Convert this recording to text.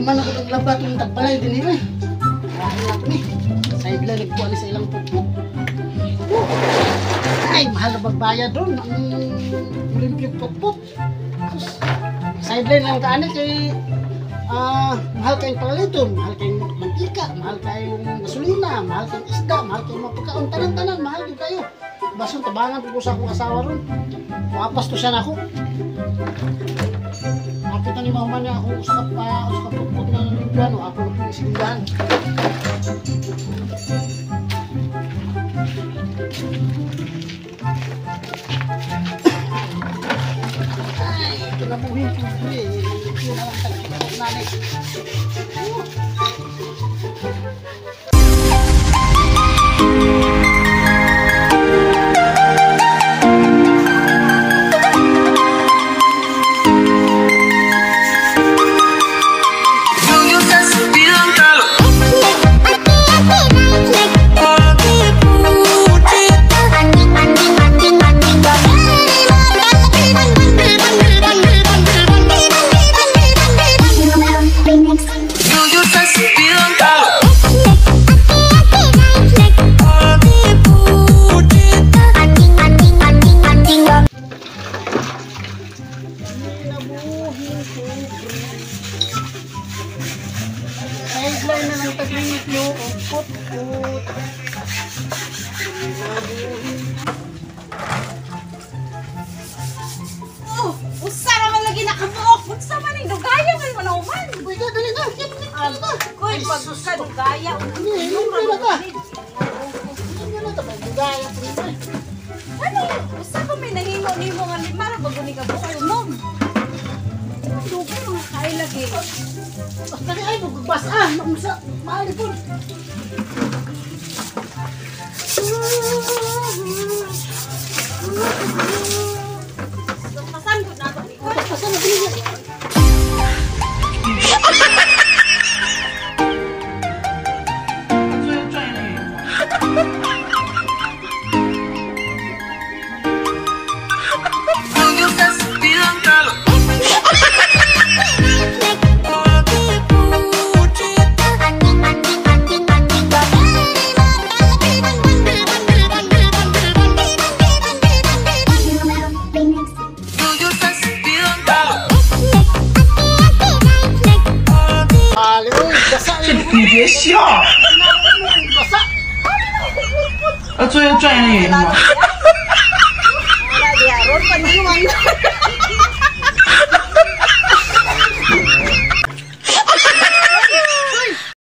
Mahuman ako naglaba itong tagbalay din eh. Dahil ako ni. Sideline nagkuha ni sa ilang putput. Ay, mahal na magbayad doon. Ang Olympio putput. Sus, sideline lang kaani kay mahal kayong palaliton, mahal kayong mantika, mahal kayong gasolina, mahal kayong isda, mahal kayong mga pagkaon, tanan-tanan, mahal din kayo. Basong tabangan ko sa akong asawa ron. Wapas to siya na ako. Makita ni mama niya ako sa kapupot na nalimpyan o ako na pinisindahan. Ay, kinabuhin ko eh. Yun na lang tagpupot na. Sideline na lang taglimpyo o put-put. Oh, usa naman lagi nakabuok. Unsa man ning dugaya man mo nauman. Uy, ka, dali na. Dali na. Koy, pag dugaya. Hindi, limpyo na ka. Limpyo na ka. Dugaya po rin eh. Ano? Usa pa may nahimo nimo nga lima ra bago ni kabuok ay unom. Dugay mga kay lagi. Basta ay, magbasa. Mamusa. Maalipon. Pasan gud na to ni koy. Basta na, dali na. 你别笑！啊，作业专业原因吗？